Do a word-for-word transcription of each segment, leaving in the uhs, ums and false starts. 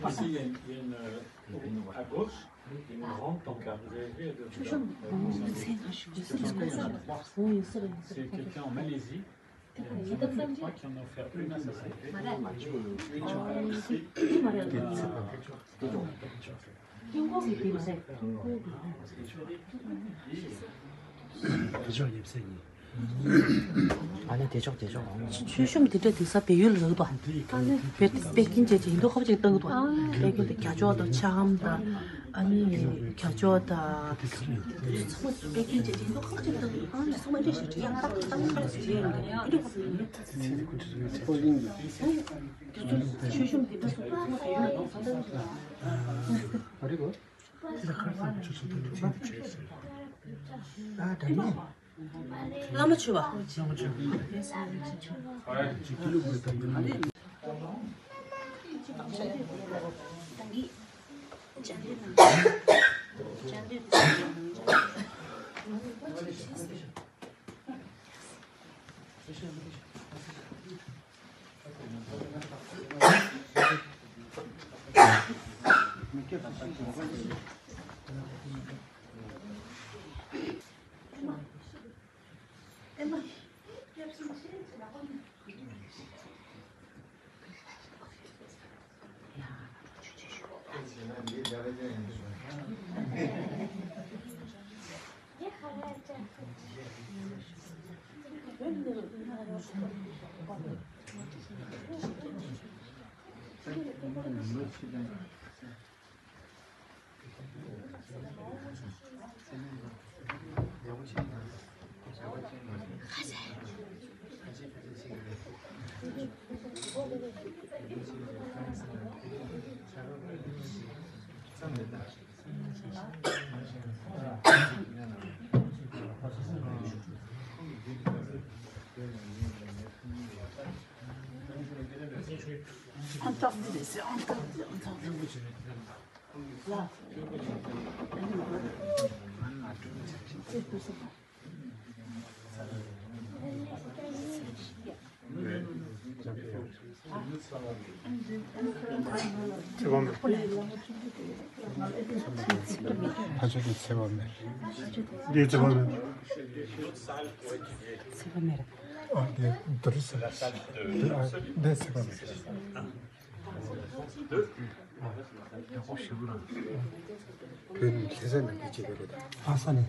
Ici, il y a une, il y a une, euh, à gauche, une grande pancarte. Vous avez vu, elle doit être là. C'est quelqu'un en Malaisie. Il y en a trois qui en ont offert une à sa santé. ཨ་ནི་དེ་ཕྱོགས་དེ་ཕྱོགས། མཆོད་གཤོམ་དེ་འདྲ་དེང་སང་བལ་ཡུལ་ལ་རག་འདུག་ཨ། པེ་པེ་ཀིན་བྱས་བྱས་ཡིན་མདོག་ཁ་པོ་ཅིག་བཏང་གི་འདུག་ཨ། པེ་ཀིན་དེ་རྒྱ་ཅོག་དང་ཆ་ཧམ་དང་ཨ་ནི་རྒྱ་ཅོག་དང་། པེ་ཀིན་བྱས་བྱས་ཡིན་མདོག་ཁ་པོ་ཅིག་བཏང་གི་འདུག་ཨ། ཚང་མ་འདྲ་ཞིག་འདྲ་ཡང་ཏག་ཏག་ཏག་ཏག་ཞིག་བྱས་ཡོད་འདུག་མཆོད་གཤོམ་དེ་འདྲ་སོགས་པ་ཚང་མ་བལ་ཡུལ་ལ་རག་འདུག་ཨ། བླ་མ་མཆོད་པ། ཕ་ཆོས་ཀྱི་ཚེ་བ་མེར། འདི་ཚེ་བ་མེར། ཚེ་བ་མེར། ཨ་འདི་འདི་རེད་ཟེར། འདི་ཨ་འདི་ཚེ་བ་མེར། བོད་ནས་ལྷ་ས་ནས་འདི་བྱེད་པ་རེད་ད། ལྷ་ས་ནས།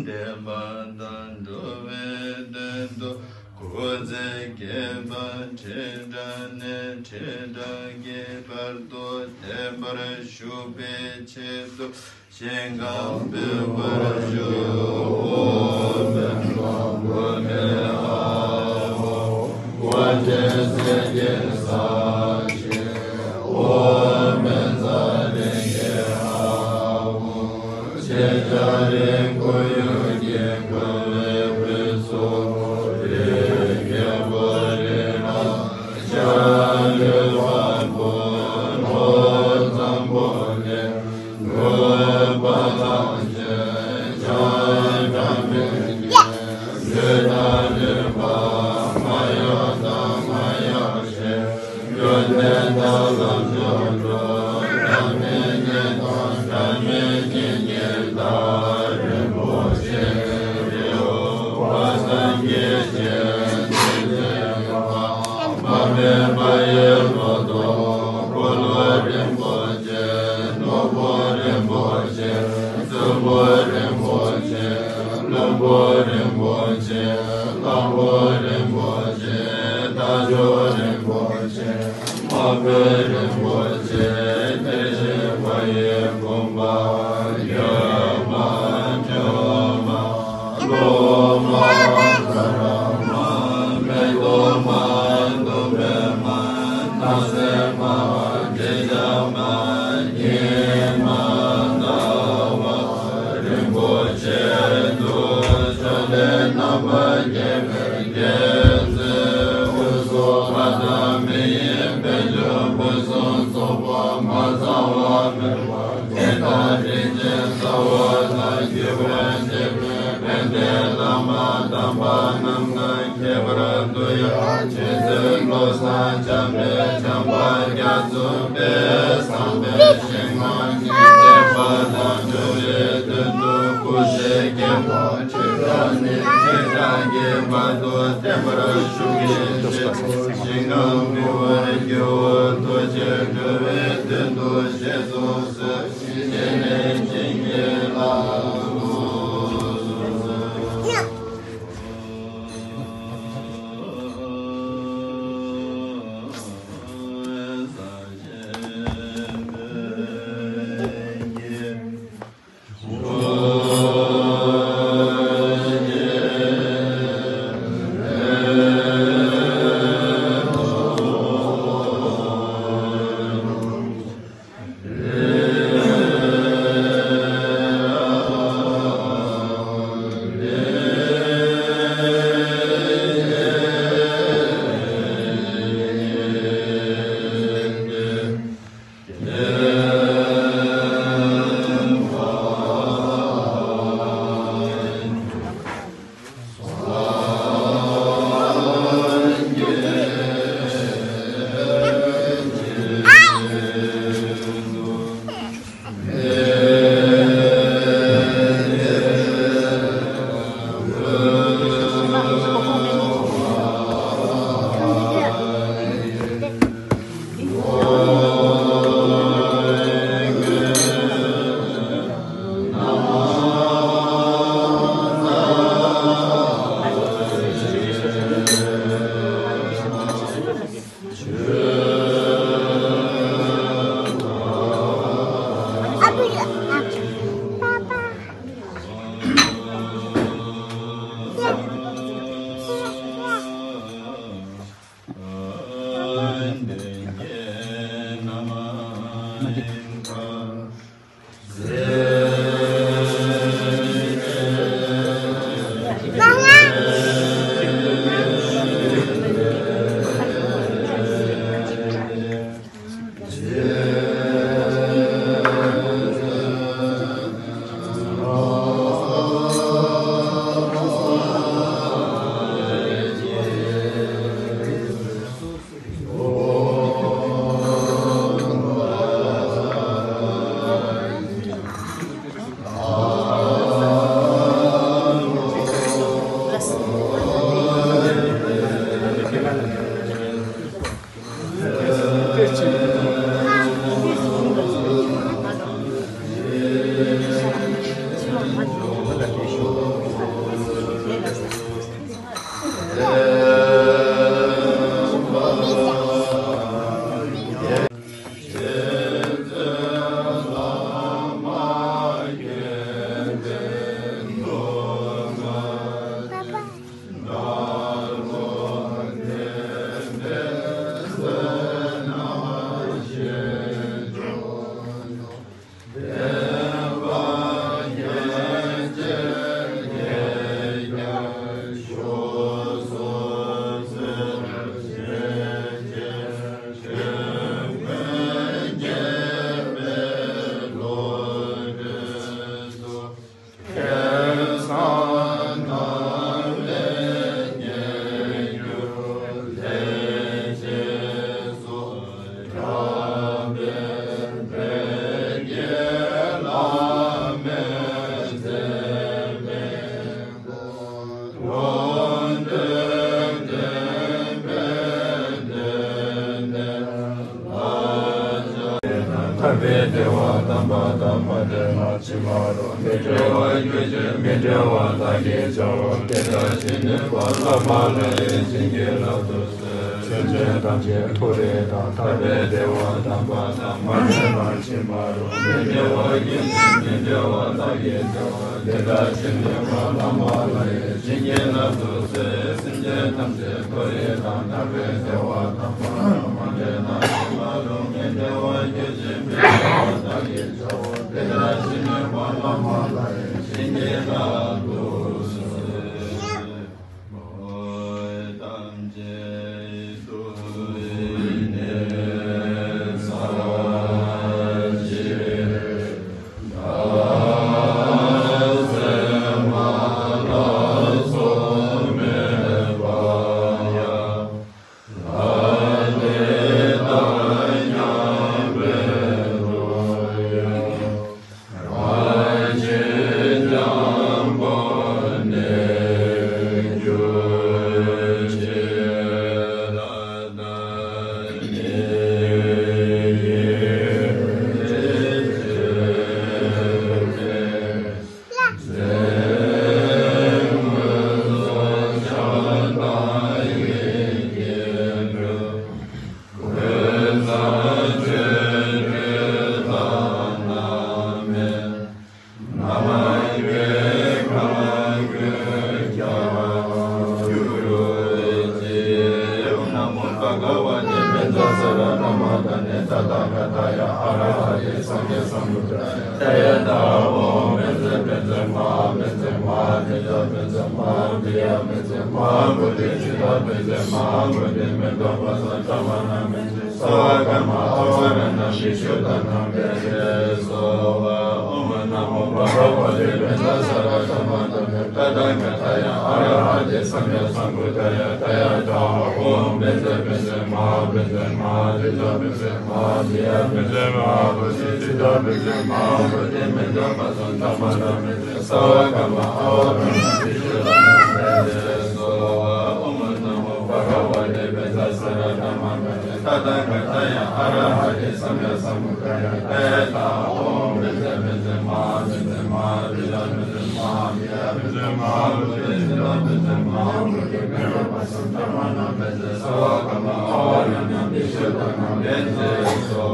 བདེན་པ་དང་འགྲོ་བའི་དོན་དུ་སྐུ་ཚེ་བསྐལ་པ་ཁྲི་ཕྲག་ནས་ཁྲི་ཕྲག་གི་བར་དུ་བརྟན་པར་བཞུགས་པའི་ཆེད་དུ་ཞིང་ཁམས་འབུལ་བར་ཞུ། ཐར་པའི་བདེ་བ་དམ་པ་དང་མ་འབྲལ་ན་ཕྱི་མ་རུ། མི་འབྲལ་བ་རྒྱུད་ཀྱི་མི་འབྲལ་བ་བདག་གིས་བྱའོ། དེ་ལྟར་ཕྱི་ནུས་པ་བླ་མ་ལྷ་ཡི་བྱིན་གྱིས་བརླབ་ཏུ་གསོལ། སེམས་ཅན་ཐམས་ཅད་མཐོ་རིས་དང་ཐར་པའི་བདེ་བ་དམ་པ་དང་མ་འབྲལ་ན་ཕྱི་མ་རུ། མི་འབྲལ་བ་རྒྱུད་ཀྱི་མི་འབྲལ་བ་བདག་གིས་བྱའོ། དེ་ལྟར་ཕྱི་ནུས་པ་བླ་མ་ལྷ་ཡི་བྱིན་གྱིས་བརླབ་ཏུ་གསོལ། སེམས་ཅན་ཐམས་ཅད་མཐོ་རིས་དང་ཐར་པའི་བདེ་བ་དམ་པ་དང་མ་འབྲལ་ན་ཕྱི་མ་རུ། མི་འབྲལ་བ་རྒྱུད་ཀྱི་མི་འབྲལ་བ་བདག་གིས་བྱའོ། དེ་ལྟར་ཕྱི་ནུས་པ་བླ་མ་ལྷ་ཡི་བྱིན་གྱིས་བརླབ་ཏུ་གསོལ།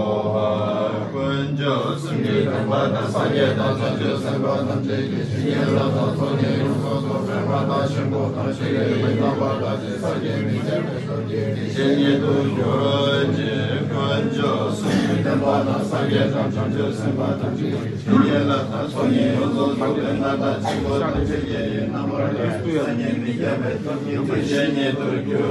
དཀོན་མཆོག་གསུམ་གྱི་བདག་པོ་དང་སངས་རྒྱས་དང་བྱང་ཆུབ་སེམས་དཔའ་ཐམས་ཅད་ཀྱི་བྱིན་གྱིས་རླབས་དང་ཚོགས་ཀྱིས་ཡོངས་སུ་རྫོགས་པའི་མངའ་བདག་ཆེན་པོ་དང་ཆོས་ཀྱི་དབྱིངས་རྣམ་པར་དག་ཅིང་སངས་རྒྱས་མི་མཇེད་པའི་སྟོབས་ཀྱིས་ཡེ་ཤེས་ཉིད་དུ་གྱུར་ཅིག་དཀོན་མཆོག་གསུམ་གྱི་ སེམས་དཔའ་དང་སངས་རྒྱས་དང་བྱང་ཆུབ་སེམས་དཔའ་ཐམས་ཅད་ཀྱི་བྱིན་གྱིས་བརླབས་དང་ཚོགས་གཉིས་ཡོངས་སུ་རྫོགས་པའི་ནང་དང་ཕྱིར་འཁོར་ཐམས་ཅད་ཀྱི་རྣམ་པར་རོལ་པའི་སངས་རྒྱས་མི་བསྐྱོད་པའི་ཐུགས་ཀྱི་ཐུགས་རྗེ་ཉིད་དུ་གྱུར་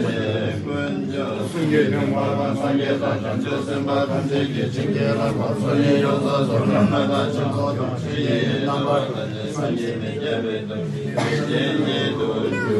ཅིག་ཀུན་མཆོག་གསུང་གི་སེམས་དཔའ་དང་སངས་རྒྱས་དང་བྱང་ཆུབ་སེམས་དཔའ་ཐམས་ཅད་ཀྱི་བྱིན་གྱིས་བརླབས་པ་ཚོགས་གཉིས་ཡོངས་སུ་རྫོགས་པའི་ནང་དང་ཕྱིར་འཁོར་ཐམས་ཅད་ཀྱི་རྣམ་པར་རོལ་པའི་སངས་རྒྱས་མི་བསྐྱོད་པའི་ཐུགས་ཀྱི་ཐུགས་རྗེ་ཉིད་དུ་གྱུར་ཅིག་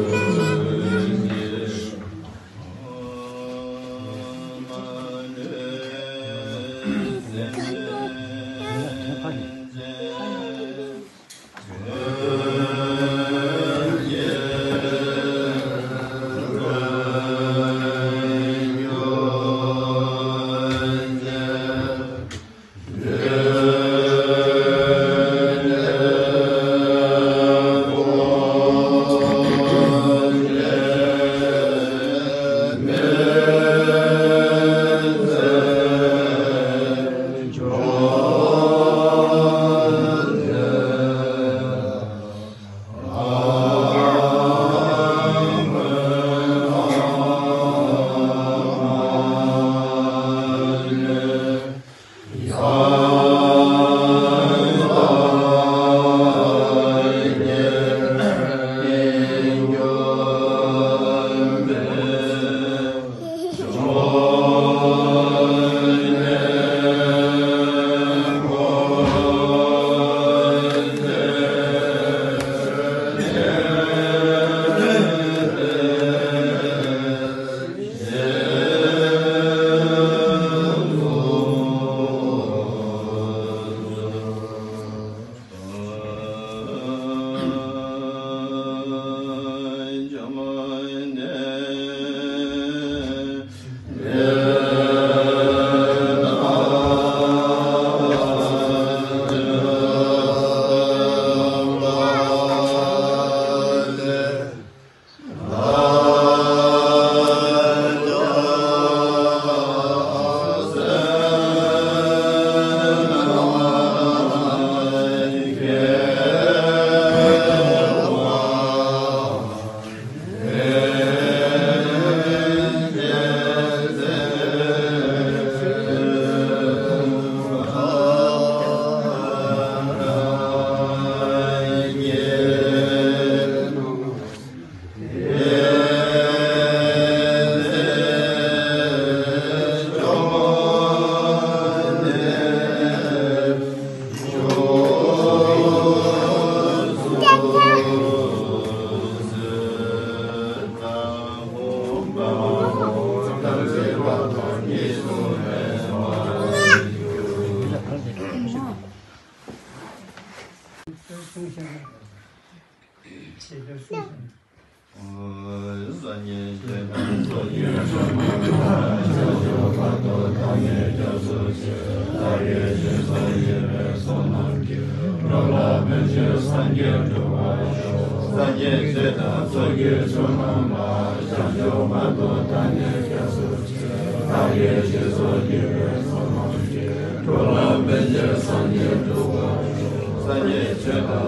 སེམས་ཅན་ཐམས་ཅད་ཉེ་བའི་ཆགས་སྡང་དང་བྲལ་བའི་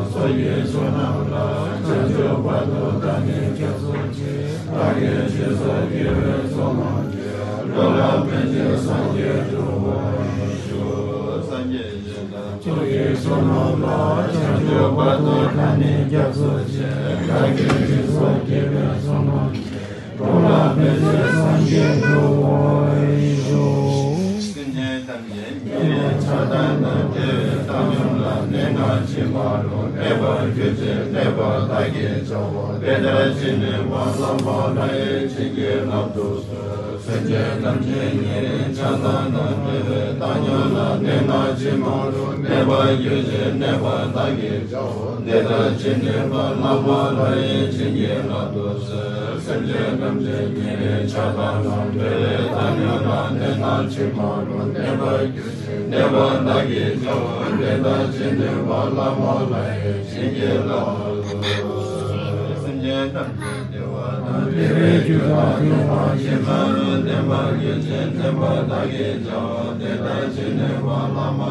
བཏང་སྙོམས་ལ་གནས་ལྔ་ཇི་མ་རུང་གནས་པར་གྱུར་ཅིག་གནས་པ་བདག་གིས་བྱའོ། དེ་ལྟར་ཇི་སྙེད་པ་བླ་མ་ལ་ཡང་བྱིན་གྱིས་བརླབ་ཏུ་གསོལ། སེམས་ཅན་ཐམས་ཅད་ཉེ་བའི་ཆགས་སྡང་དང་བྲལ་བའི་བཏང་སྙོམས་ལ་གནས་ལྔ་ཇི་མ་རུང་གནས་པར་གྱུར་ཅིག་གནས་པ་བདག་གིས་བྱའོ། དེ་ལྟར་ཇི་སྙེད་པ་བླ་མ་ལ་ཡང་བྱིན་གྱིས་བརླབ་ཏུ་གསོལ། སེམས་ཅན་ཐམས་ཅད་ཉེ་བའི་ཆགས་སྡང་དང་བྲལ་བའི་བཏང་སྙོམས་ལ་གནས་ལྔ་ཇི་མ་རུང་གནས་པར་གྱུར་ཅིག་གནས་པ་བདག་གིས་བྱའོ། དེ་ལྟར་ཇི་སྙེད་པ་བླ་མ་ལ་ཡང་བྱིན་གྱིས་བརླབ་ཏུ་གསོལ། སེམས་ཅན་ཐམས་ཅད་བདེ་བ་དང་བདེ་བའི་རྒྱུ་དང་ལྡན་པ་ཇི་མ་རུང་ལྡན་པར་གྱུར་ཅིག་ལྡན་པ་བདག་གིས་བྱའོ། དེ་ལྟར་ཇི་སྙེད་པ་བླ་མ་ལ་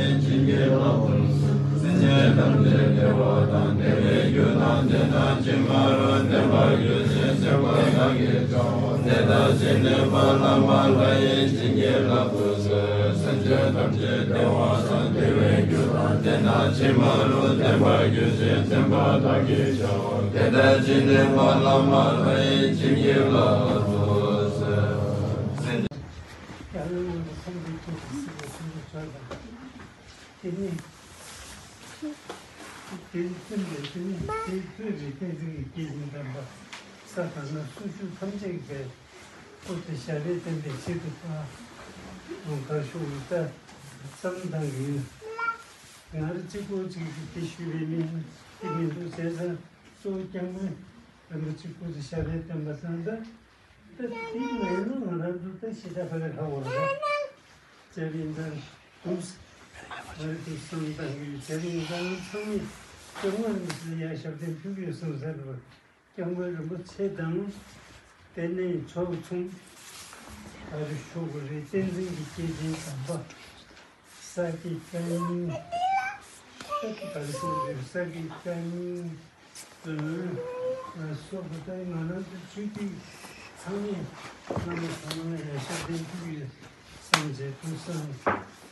ཡང་བྱིན་གྱིས་བརླབ་ཏུ་གསོལ། སེམས་ཅན་ཐམས་ཅད་བདེ་བ་དང་བདེ་བའི་རྒྱུ་དང་ལྡན་པ་ཇི་མ་རུང་ལྡན་པར་གྱུར་ཅིག་ལྡན་པ་བདག་གིས་བྱའོ། དེ་ལྟར་ཇི་སྙེད་པ་བླ་མ་ལ་ཡང་བྱིན་གྱིས་བརླབ་ཏུ་གསོལ། ཐམས་ཅད་བདེ་བ་དང་བདེ་བའི་རྒྱུ་དང་། དེ་དག་ཕྱི་མ་ལུས་བསྟན་པར་གྱུར་ཅིག་བསྟན་པ་དག་གིས་བྱའོ། དེ་ལྟར་ཇི་སྙེད་པ་བླ་མ་ལྷ་ཡི་བྱིན་གྱིས་བརླབ་ཏུ་གསོལ། ཡང་སྙིང་པོ་སངས་རྒྱས་ཀྱི་སྲིད་པའི་ཚོགས་ཀྱི་མཆོག་དང་། དེ་ནས་དེ་བསྟན་པའི་དེ་ནས་དེ་ཐོས་པའི་བསྟན་འཛིན་གྱི་སྐྱེས་ཆེན་དམ་པ་ས་དང་ན་སུ་བཞུགས་ཐམས་ཅད་ཀྱི་སྐུ་ཚེ་ཞབས་པད་བརྟན་པའི་ཆེད་དུ་ཕར་ལུང་དཀར་ཕྱོགས་ལ་ལྟ་བསམ་བཏང་གི་ཡོད། ང་རང་གཅིག་པོ་གཅིག་གིས་དེ་ཞུས་པའི་མིན་དེ་མི་འདུག་བྱས་ཙང་གཙོ་བོ་སྐྱབས་མགོན་རིན་པོ་ཆེ་སྐུ་ཚེ་ཞབས་པད་བརྟན་པ་དང་ད། ད་དེ་མ་ཡིན་ན་ང་རང་ཚོ་ད་ཤི་ད་ཕ་གི་ཧ་གོ་ར། བྱས་པ་ཡིན་ཙང་འདུག་ང་རང་ཚོ་བསམ་བཏང་གི་ཡོད། བྱས་པ་ཡིན་ཙང་ཚང་མས་སྐྱབས་མགོན་རིན་པོ་ཆེ་ལ་ཡར་ཞབས་བརྟན་ཕུལ་གྱི་ཡོད་བསམ་ས་རེད་པ། སྐྱབས་མགོན་རིན་པོ་ཆེ་དང་དེ་ནས་ཕྱོགས་མཚུངས་ཨ་རི་ཤོག་གུ་རེད། བསྟན་འཛིན་གྱི་སྐྱེས་ཆེན་དམ་པ་ས་སྐྱ་བཀའ་རྙིང་། ས་སྐྱ་ག་རེ་ཤོག་གུ་རེད། ས་སྐྱ་བཀའ་རྙིང་། སོགས་པ་ད་ང་རང་ཚོ་ཆོས་བརྒྱུད་ཚང་མས་བླ་མ་ཚང་མ་ལ་ཡར་ཞབས་བརྟན་ཕུལ་གྱི་ཡོད་བསམ་བྱས་འདུག་བསམ་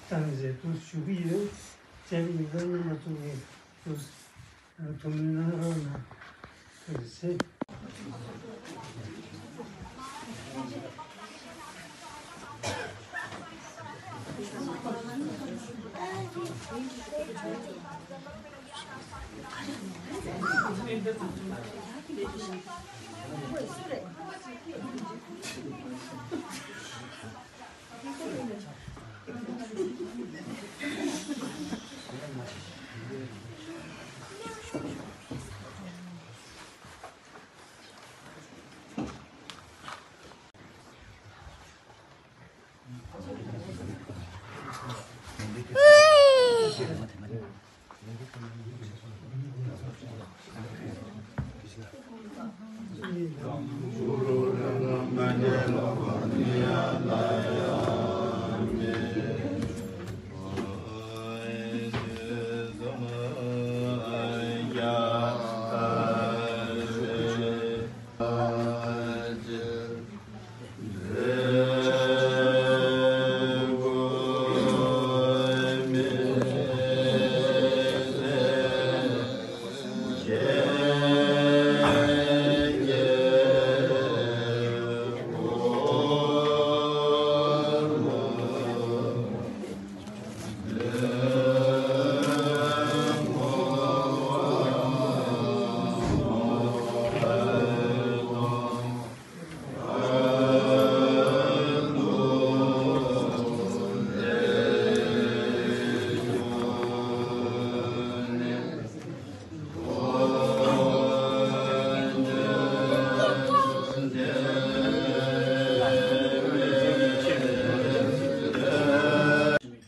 བཏང་བྱས་འདུག་ཞུ་གི་ཡོད། བྱས་པ་ཡིན་ཙང་རྣམ་པ་ཚོ་གིས་འདུག་ཐུགས་སྨོན་གནང་རོགས་གནང་། ཐུགས་རྗེ་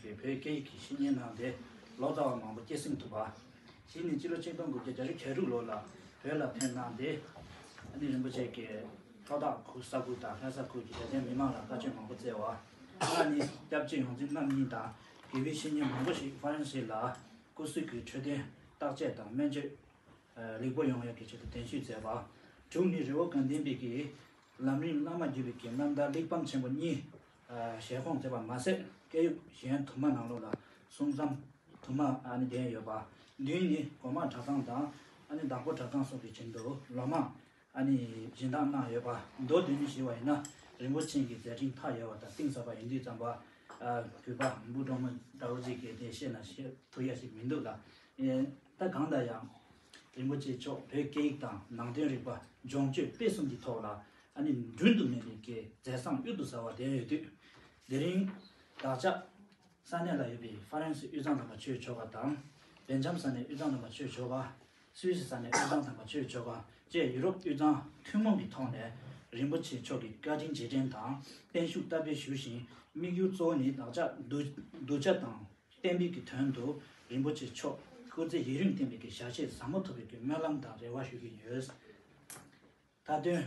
ཆེ། བོད་སྐད་ཡིག་གི་བཤེས་གཉེན་གནང་སྟེ་ལོ་ཙཱ་བ་མང་པོ་སྐྱེད་སྲིང་ཐུབ་པ། གཞི་ནས་སྤྱི་ལོ་ཆིག་སྟོང་དགུ་བརྒྱ་བརྒྱད་ཅུ་གྱ་དྲུག་ལོ་ལ་བོད་ལ་ཕེབས་གནང་སྟེ། ཨ་ནི་རིན་པོ་ཆེ་གིས་ལྷོ་བྲག་ཁུལ་ས་ཁུལ་དང་ལྷ་ས་ཁུལ་གྱི་དད་ལྡན་མི་མང་ལ་བཀའ་ཆོས་མང་པོ་སྩལ་བ། ཨ་ནི་སྐྱབས་རྗེ་ཡོངས་འཛིན་རྣམ་གཉིས་དང་དགེ་བའི་བཤེས་གཉེན་མང་པོ་ཞིག་ཧྥ་རན་སི་ལ་སྐུ་གཟུགས་ཀྱི་འཕྲོད་བསྟེན་བརྟག་དཔྱད་དང་སྨན་བཅོས་ལེགས་པོ་ཡོང་ཡག་གི་ཆེད་དུ་གདན་ཞུ་མཛད་པ། དྲུག་ནི་རི་བོ་དགའ་ལྡན་པའི་གི་ལམ་རིམ་བླ་མ་བརྒྱུད་པའི་གི་རྣམ་ཐར་གླེགས་བམ་ཆེན་པོ་གཉིས་ཞལ་ཁོང་མཛད་པ་མ་ཟད། སྐད་ཡིག་གཞན་དུ་མ་ནང་ལོགས་ལ་གསུང་རྩོམ་དུ་མ་ཨ་ནི་ལྡན་ཡོད་པ། བདུན་ནི་སྒོ་མང་གྲྭ་ཚང་དང་ཨ་ནི་དྭགས་པོ་གྲྭ་ཚང་སོགས་ཀྱི་ཆེད་དུ་ལོ་མང་ཨ་ནི་སྦྱིན་བདག་གནང་ཡོད་པ། མདོ་བདུན་ནི་ཞུས་པ་ཡིན་ན་རིན་པོ་ཆེ་གི་མཛད་འཕྲིན་མཐའ་ཡས་པ་དང་གཏིང་ཟབ་པ་ཡིན་དུས་ཙམ་པ། ཨ་གུས་པ་འབུམ་སྒྲོལ་མ་ལྟ་བུ་ཅིག་གིས་དེ་བཤད་ན་བཤད་ཐུབ་ཡ་ཞིག་མི་འདུག་ལ། ཨེ་ད་གང་ལྟར་ཡང་རིན་པོ་ཆེ་མཆོག་བོད་སྐད་ཡིག་དང་ནང་དོན་རིག་པ་སྦྱོང་སྤྱོད་སྤེལ་གསུམ་གྱི་ཐོག་ལ་ཨ་ནི་འགྲུབ་ཏུ་མེད་པའི་གི་མཛད་བཟང་གཡུར་དུ་ཟ་བ་དེ་ཡོད་དུས། དེ་རིང་བདག་ཅག་ས་གནས་ལ་ཡོད་པའི་ཧྥ་རན་སི་དབུས་གཙང་དམ་པ་ཆོས་ཕྱོགས་ཁག་དང་། སྦེལ་ཇམ་ས་གནས་དབུས་གཙང་དམ་པ་ཆོས་ཕྱོགས་ཁག་སུད་སི་ས་གནས་དབུས་གཙང་དམ་པ་ཆོས་ཕྱོགས་ཁག་བཅས་ཡུ་རོབ་དབུས་གཙང་ཐུན་མོང་གི་ཐོག་ནས་རིན་པོ་ཆེ་མཆོག་གི་བཀའ་དྲིན་རྗེས་དྲན་དང་བརྟན་བཞུགས་བསྟར་སྤེལ་ཞུ་བཞིན། དམིགས་ཡུལ་གཙོ་བོ་ནི་བདག་ཅག་གདུལ་གདུལ་བྱ་དང་བསྟན་པའི་གི་དོན་དུ་རིན་པོ་ཆེ་མཆོག་སྐུ་ཚེ་ཡུན་རིང་བརྟན་པའི་གི་ཞལ་བཞེས་ཟབ་མོ་ཐོབ་པའི་གི་སྨོན་ལམ་དང་རེ་བ་ཞུ་གི་ཡོད། མཐའ་དོན།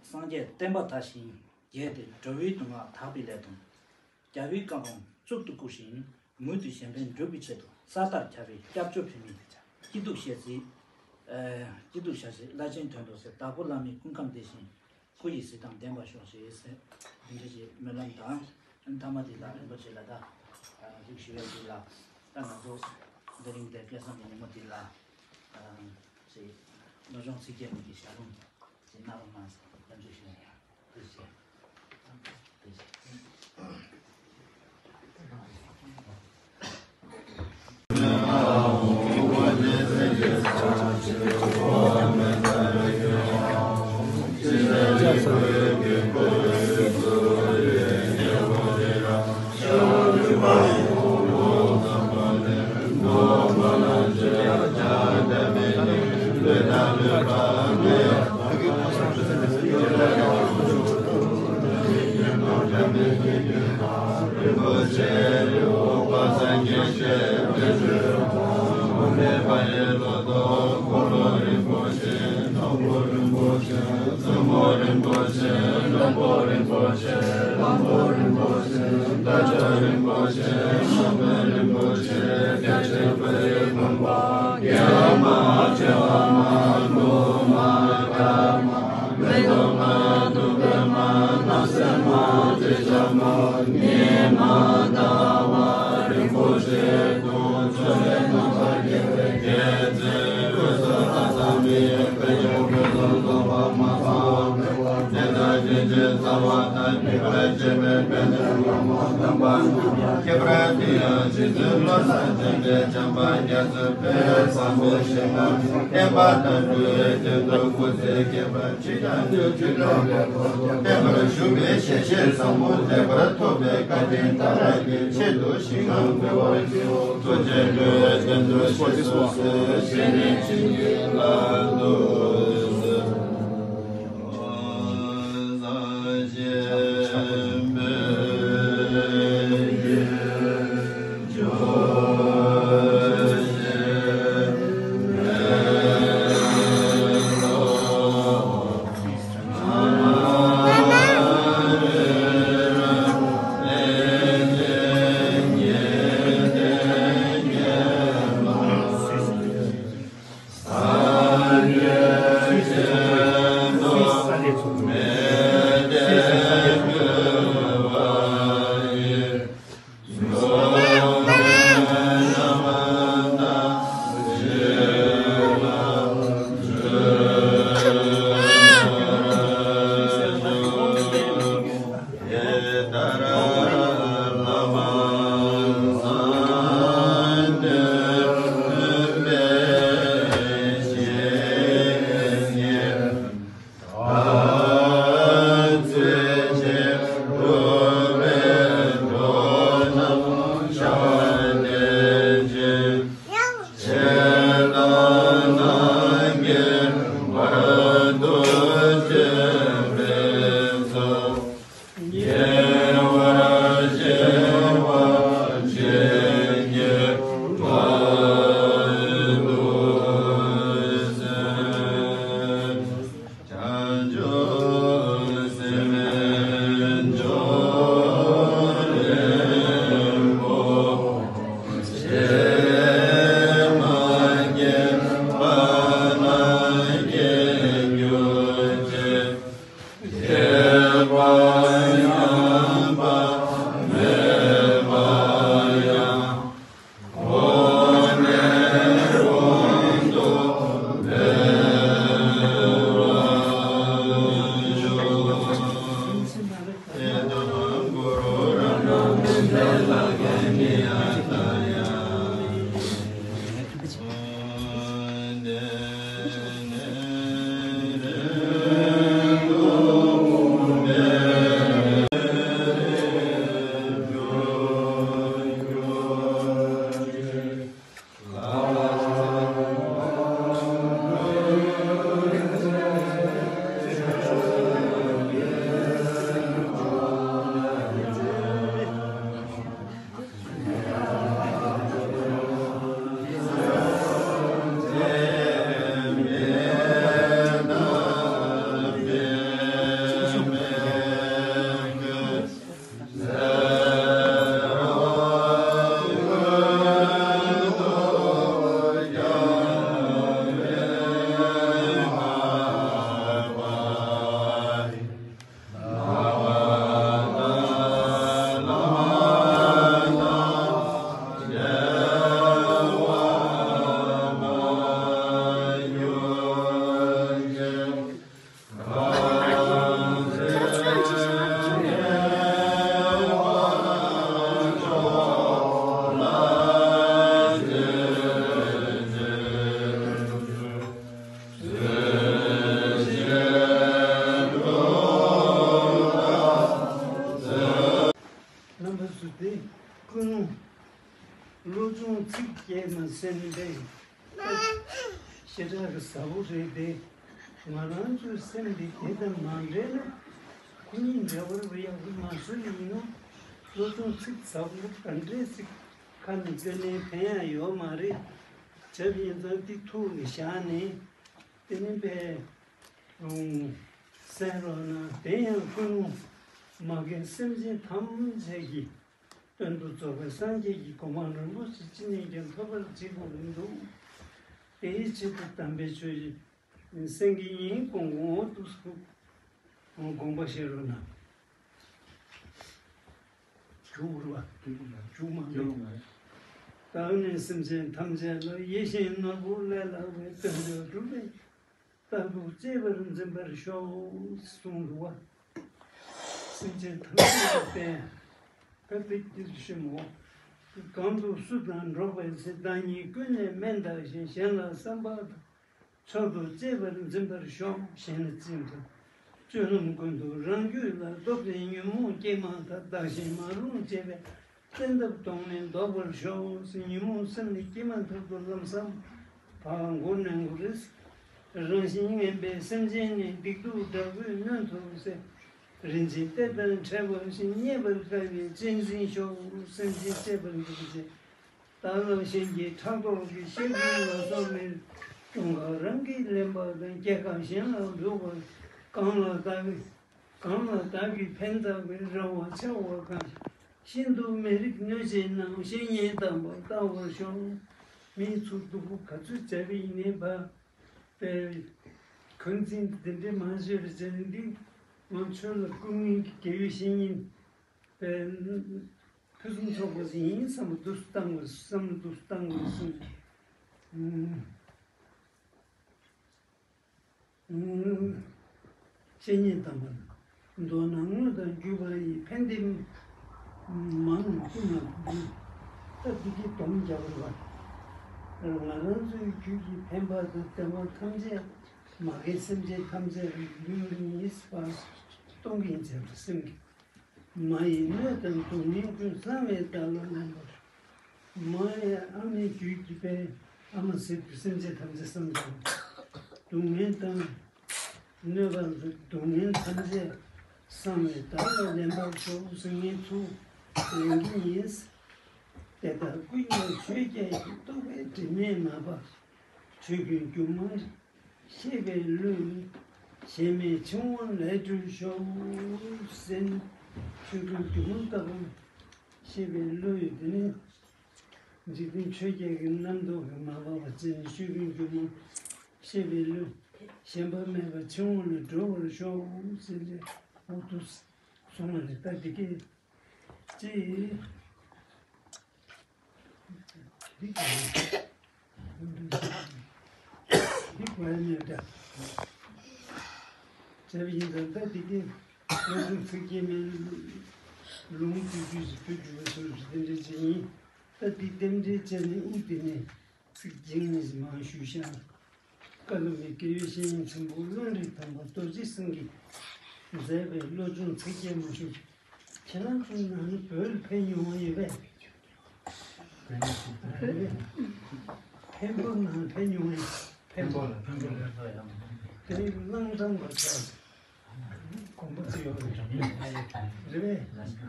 སངས་རྒྱས་བསྟན་པ་དར་ཞིང་རྒྱས་ཏེ། འགྲོ་བའི་སྡུག་བསྔལ་དག་པའི་སླད་དུ། རྒྱལ་བའི་བཀའ་དགོངས་གཙུག་ཏུ་བཀུར་ཞིང་། མུ་མཐུད་གཞན་ཕན་སྒྲུབ་པའི་ཆེད་དུ། ས་ལྟར་ཁྱབ་པའི་སྐྱབས་བཅོལ་བོད་མིའི་སྐྱིད་སྡུག་ཞལ་གཟིགས། ཨ་སྐྱིད་སྡུག་ཞལ་གཟིགས་བླ་ཆེན་དོན་དུ་ཟེར། དྭགས་པོ་བླ་མའི་སྐུ་ཁམས་བདེ་ཞིང་སྐུ་ཡི་གཟི་མདངས་ལྡན་པར་ཤོག་ཅེས་ཟེར། འདི་འདྲ་ཞིག་སྨོན་ལམ་དང་ མཐའ་མ་དེ་ལ་རིན་པོ་ཆེ་ལ་ད་ཨ་ཞུ་ཞུ་བའི་དུས་ལ། ད་ང་ཚོ་དེ་རིང་དེ་སྐལ་བཟང་གི་ཉིན་མོ་དེ་ལ་ཨ་ཅིག་སློབ་སྦྱོང་ཚིག་བརྒྱད་གཉིས་ཀྱི་ཞལ་ལུང་ཅིག་གནང་རོགས་གནང་ཟེར་ནས་སྐྱབས་འཇུག་ཞུ་ཡ་ཡིན། ཐུགས་རྗེ་ཆེ། ཐུགས་རྗེ་ཆེ། ལ་སུ་དེ་ཀུན་སློང་བློ་སྦྱོང་ཚིག་བརྒྱད་མ་ཟིན་པས་ཞེ་དྲག་གི་ཟབ་པོ་རེད་དེ། ང་རང་ཚོའི་སེམས་འདི་དེ་དང་མ་འདྲེས་ན་ཁོ་གཉིས་འདྲ་བར་ཡག་པོ་མ་བཟོས་ཡིན་ནོ། བློ་སྦྱོང་ཚིག་ཟབ་པོ་ག་འདྲས་ཞིག་ཁ་ནས་བཏོན་ནའི་ཕན་ཡག་ཡོད་མ་རེད། བྱས་པ་ཡིན་ཙང་འདི་ཐུགས་ལ་བཞག་ནས་དེ་ནི་པས་གསན་རོགས་གནང་། དེ་ཡང་ཀུན་སློང་མ་རྒན་སེམས་ཅན་ཐམས་ཅད་ཀྱི་དོན་དུ་རྫོགས་པའི་སངས་རྒྱས་ཀྱི་གོ་འཕང་རིན་པོ་ཆེ་ཅི་ནས་ཀྱང་ཐོབ་པར་བྱེད་དགོས་པ་འདུག། དེའི་ཆེད་དུ་དམ་པའི་ཆོས་ཀྱི་སེང་གེ་ཡིན་ཀོང་ཀོང་དུ་སུ་དགོངས་པ་བཞེས་རོགས་གནང་། མཇུག་བསྡུ་བ། མཇུག་མ་མཇུག་མ། བདག་ནི་སེམས་ཅན་ཐམས་ཅད་ལ། ཡིད་བཞིན་ནོར་བུ་ལས་ལྷག་པའི་དོན་མཆོག་སྒྲུབ་པའི་རྟག་ཏུ་གཅེས་པར་འཛིན་པར་ཤོག་གསུངས་འདུག་བ། སེམས་ཅན་ཐམས་ཅད་ཀྱི་དཔལ་དཔེ་སྐྱིད་ཤེས་མོ། གང་དུ་སུ་དང་འགྲོགས་པའི་ཚེ། བདག་ཉིད་ཀུན་ནས་དམན་བདག་བཞིན། གཞན་ལ་བསམ་པ་དང་མཆོག་ཏུ་གཅེས་པར་འཛིན་པར་ཤོག། གཞན་ལ་བརྩེ་དང་སྤྱོད་ལམ་ཀུན་ཏུ། རང་རྒྱུད་ལ་སྟོབས་ལྡན་ཉོན་མོངས་སྐྱེས་མ་ཐག། བདག་གཞན་མ་རུངས་བྱེད་པའི་བཙན་ཐབས་གདོང་ནས་ཟློག་པར་ཤོག། ཉོན་མོངས་སེམས་ནི་སྐྱེས་མ་ཐག་ཏུ་ལམ་སང་བག་མགོ་ནས་མགོ་རེད། རང་བཞིན་ངན་པའི་སེམས་ཅན་ནི། སྡིག་སྡུག་དྲག་པོས་གནོན་ཐུབ་ཟེར། རིན་ཆེན་གཏེར་དང་ཕྲད་པ་བཞིན། རྙེད་པར་དཀའ་བའི་གཅེས་འཛིན་ཤོག། སེམས་ཅན་གཅེས་པར་འཛིན་ཅེས། བདག་ལ་གཞན་གྱིས་ཕྲག་དོག་གིས། གཤེ་བའི་ལ་སོགས་མེད། གྱོང་ཁ་རང་གིས་ལེན་པ་དང་། སྐྱེ་ཁ་གཞན་ལ་འབུལ་བར། གང་ལ་བདག་གིས་གང་ལ་བདག་གིས་ཕན་བཏགས་པའི། རེ་བ་འཆའ་བ་གང་ཞིག་ཤིན་ཏུ་མི་རིགས་གནོད་བྱེད་རྣམས། བཤེས་གཉེན་དམ་པར་བལྟ་བར་ཤོག། མིའི་ཚུར་སྡུག་པོ་ག་ཚོད་བྱས་པ་ཡིན་ནའི་བ། པའི་གང་འཛིན་འདི་འདྲའི་མ་བྱས་པ་བྱས་ནས་འདི་ང་ཆོས་ལ་སྐུ་ངལ་གྱི་དགེ་བའི་བཤེས་གཉེན་པའི་ཕུན་སུམ་ཚོགས་པ་ཡིན་བསམ་པ་འདུག་སུ་བཏང་བ་བསམ་བློ་འདུག་སུ་བཏང་བ་སོང་། བཤེས་གཉེན་དམ་པ་མདོར་ན་དངོས་དང་བརྒྱུད་པ་ཡི། ཕན་བདེ་མང་ཀུན་ལ་འབུལ། ད་འདི་གི་སྡོམ་རྒྱག་དགོས་པ། ང་རང་ཚོའི་རྒྱུད་ཀྱི་ཕན་པ་དང་བདེ་བ་ཐམས་ཅད་མ་རྒན་སེམས་ཅན་ཐམས་ཅད་ལ་འབུལ་ནི་ཡིན་པ་སྟོང་གིན་བྱས་པ་སེམས་ཀྱི། མ་ཡི་གནོད་དང་སྡུག་བསྔལ་ཀུན། བསམ་པས་བདག་ལ་ལེན་པར། མ་ཡི་ཨ་མའི་རྒྱུད་ཀྱི་པའི་ཨ་མ་ཟེར་དུས་སེམས་ཅན་ཐམས་ཅད་བསམ་ཀྱང་། སྡུག་བསྔལ་དང་གནོད་པ་སྡུག་བསྔལ་ཐམས་ཅད་བསམ་པས་བདག་ལ་ལེན་པར་ཤོག་ཟེར་ངས་ཚུར་ལེན་གྱི་ཡིན། དེ་ལྟར་ཀུན་ཀྱང་ཆོས་བརྒྱད་ཀྱི། རྟོག་པའི་དྲི་མས་མ་སྦགས། ཆོས་ཀུན་སྒྱུ་མར་ཤེས་པའི་བློས། ཞེན་མེད་འཆིང་བ་ལས་གྲོལ་ཤོག་ཟེར། ཆོས་ཀུན་སྒྱུ་མར་བཏགས་པ་ཤེས་པའི་བློ་ཡོད་དེ་ནི། འཇིག་རྟེན་ཆོས་བརྒྱད་ཀྱི་རྣམ་རྟོག་གིས་མ་སྦགས་པ་ཅན། ཆོས་ཀུན་སྒྱུ་མར་ཤེས་པའི་བློས། ཞེན་པ་མེད་པར་འཆིང་བ་ལས་གྲོལ་བར་ཤོག་ཟེར་ཏེ་འོ་དུ་གསུངས་པ་རེད། ད་འདི་སྐད་ཅེས། འདི་ག་འདི་ག་ནས་འདྲ། བྱས་པ་ཡིན་ཙང་ད་འདི་སྐད་བློ་སྦྱོང་ཚིག་བརྒྱད་མའི་ལུང་བསྡུས་བསྡུས་ཤིག་བོད་བསྒྱུར་བ་ཚོར་རྟེན་འབྲེལ་བྱེད་ཡིན། ད་འདི་རྟེན་འབྲེལ་བྱས་ནས་དབུ་འདི་ནས་ཚིག་རྒྱན་ཞིག་མར་ཞུས་ཤག། བཀའ་སློབ་པའི་དགེ་བའི་བཤེས་གཉེན་ཆེན་པོ་ཀླུ་འབྲུག་ཐང་པ་རྡོ་རྗེ་སེང་གེས་མཛད་པའི་བློ་སྦྱོང་ཚིག་བརྒྱད་མ་ཞུ། ཁྱེད་རང་ཚོའི་ནང་ནས་བོད་ལ་ཕེབས་མྱོང་བ་ཡོད་པས། འཕན་པོ་ནང་ཕེབས་མྱོང་བས། འཕན་པོ་ལ་འཕན་པོ་ལ་དེ་རིང་གླང་ཐང་པ་ཚོ་དགོངས་པ་ཚོ་ཡོད་རེད་པས།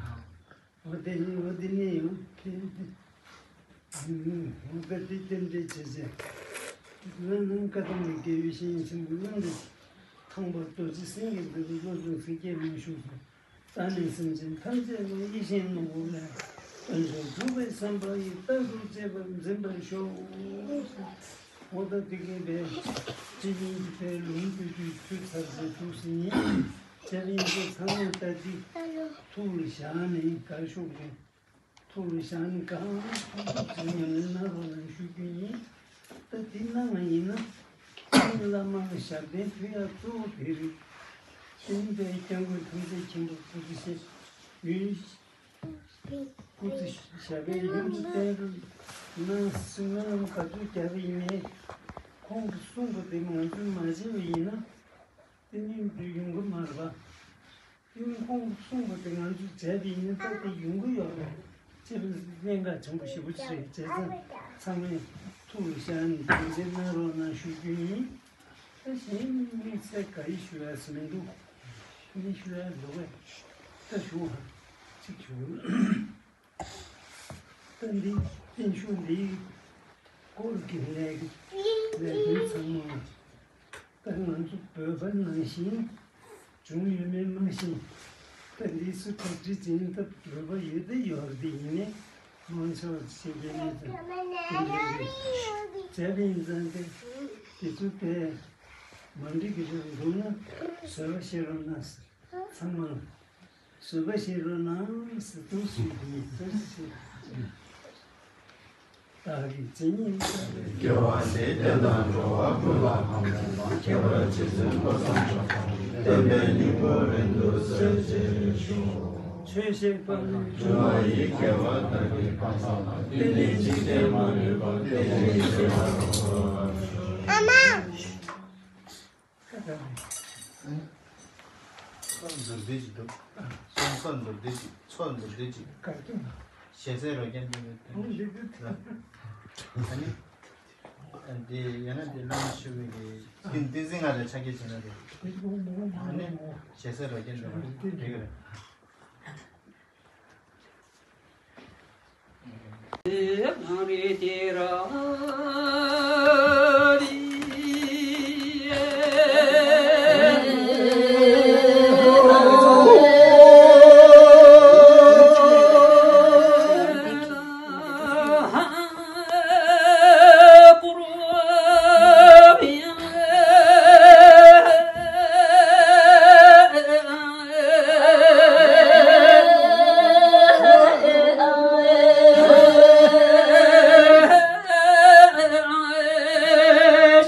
འོ་དེ་ནི་འོ་དེ་ནི་ཡང་ཕེབས་ཏེ། འོ་ད་དེ་རྟེན་འབྲེལ་བྱས་ཚེ། ང་ནང་བཀའ་གདམས་པའི་དགེ་བའི་བཤེས་གཉེན་ཆེན་པོ་གླང་འབྲུག་ཐང་པ་རྡོ་རྗེ་སེང་གེ་འདི་ཚོ་བློ་སྦྱོང་ཚིག་བརྒྱད་མ་ཞུ་སོང་། བདག་ནི་སེམས་ཅན་ཐམས་ཅད་ལ། ཡིད་བཞིན་ནོར་བུ་ལས། དོན་མཆོག་སྒྲུབ་པའི་བསམ་པ་ཡིས། རྟག་ཏུ་གཅེས་པར་འཛིན་པར་ཤོག། འོ་ད་འདི་གའི་པའི་སྤྱི་ཉིད་ཀྱི་པའི་ལུང་བསྡུས་རྒྱུའི་ཚུལ་ཚར་ཚེ་འདུག་སེ་ཉིན་བྱས་པ་ཡིན་ཚེ་ཚང་མས་ད་འདི་ཐུགས་ལ་བཞག་ནས་དགའ་ཤོག་གི། ཐུགས་ལ་བཞག་ནས་གང་ཐུགས་ཐུགས་ཀྱི་ཉམས་ལེན་གནང་རོགས་གནང་ཞུ་རྒྱུ་ཡིན། ད་འདི་གནང་བ་ཡིན་ན་ཀུན་བླ་མ་ལ་ཞབས་བརྟན་ཕུལ་ཡག་གཙོ་བོ་དེ་རེད། བསྟན་པའི་སྐྱབས་མགོན་ཐམས་ཅད་མཁྱེན་པ་སྐུ་ཚེ་ཞབས་ཡུན། སྐུ་ཚེ་ཞབས་པད་ཡུན་དུ་བརྟན་རོགས་གནང་ཟེར་སྨོན་ལམ་ག་ཚོད་བརྒྱབ་པ་ཡིན་ནའི་ཁོང་གིས་གསུངས་པ་དེ་ང་ཚོས་མ་བྱས་པ་ཡིན་ན་དེ་ནི་འདི་ཡོང་གི་མ་རེད་པ། ཀུན་ཁོང་གསུངས་པ་དེ་ང་ཚོས་མཛད་པ་ཡིན་ན་ད་དེ་ཡོང་གི་ཡོད་རེད། ཅེས་པའི་གནད་འགག་ཆེན་པོ་ཞེ་པོ་ཅིག་རེད། བྱས་ཙང་ཚང་མས་ཐུགས་ལ་བཞག་ནས་དམ་འཛིན་གནང་རོགས་གནང་ཞུ་རྒྱུ་ཡིན། ད་གཞན་དམིགས་བསལ་ག་རེ་ཞུ་ཡ་ཟེར་མི་འདུག་མི་ཞུ་ཡ་འདུག་གས། ད་ཞུ་བ་གཅིག་ཞུ། ད་འདི་བརྟན་བཞུགས་འདིའི་སྐོར་གྱི་ལས་ཀྱི་ལས་དོན་ཚང་མ་ད་ང་ཚོ་བོད་པ་ནང་བཞིན་བྱུང་ཡོད་མེད་མ་ཤེས། ད་འདི་ཚོ་གྲ་སྒྲིག་བྱེད་སྟབས་བོད་པ་ཡོད་དེ་ཡོད་རེད། དེ་ཡིན་ནའི་མང་ཆེ་བ་ཤེས་མཁན་མེད་ཙང་དེ་འདྲ་རེད། བྱས་པ་ཡིན་ཙང་དེ་དེ་ཚོ་དེ་མ་འགྲིག་གི་རེད་འདུག་ན་བཟོད་པ་བཞེས་རོགས་གནང་ཟེར། ཚང་མ་ལ། བཟོད་པ་བཞེས་རོགས་གནང་ཟེར་དུ་ཞུས་ཏེ་བཟོད་པ་བཞེས། བདག་གིས་ཇི་སྙེད་བསགས་པའི། དགེ་བ་འདི་དེ་དང་འགྲོ་བ་ཀུན་ལ་ཕན་པ་དང་། ཁྱད་པར་རྗེ་བཙུན་བློ་བཟང་གྲགས་པ་བསྟན་པའི་སྙིང་པོ་རིང་དུ་གསལ་བྱེད་ཤོག་ཆོས་བཤད་པ་ནི་འབྱུང་བ་ཡི་དགེ་བ་དག་གི་གང་ཟག་ལ། བརྟན་ལྡན་འཇིག་རྟེན་མ་ལུས་པ་བརྟན་ལྡན་ཞེས་པ་རོ། ཨ་མ། མདོར་བསྡུས་ཅིག་འདུག་སོང་ས་མདོར་བསྡུས་ཅིག་མཚོ་མདོར་བསྡུས་ཅིག་ཞེ་སའི་རོ་རྒྱན་འདི་ནི། ཨ་ནི། འདི་ཡང་ན་འདི་བླ་མ་ཞུ་བའི་གི་ཏིན་ཏིན་ཟིན་ང་ལ་ཆ་རྒྱུ་བྱས་ན་རེད། ཨ་ནི་ཞེ་སའི་རོ་རྒྱན་འདི་ནི་འགྲིག་གི་རེད།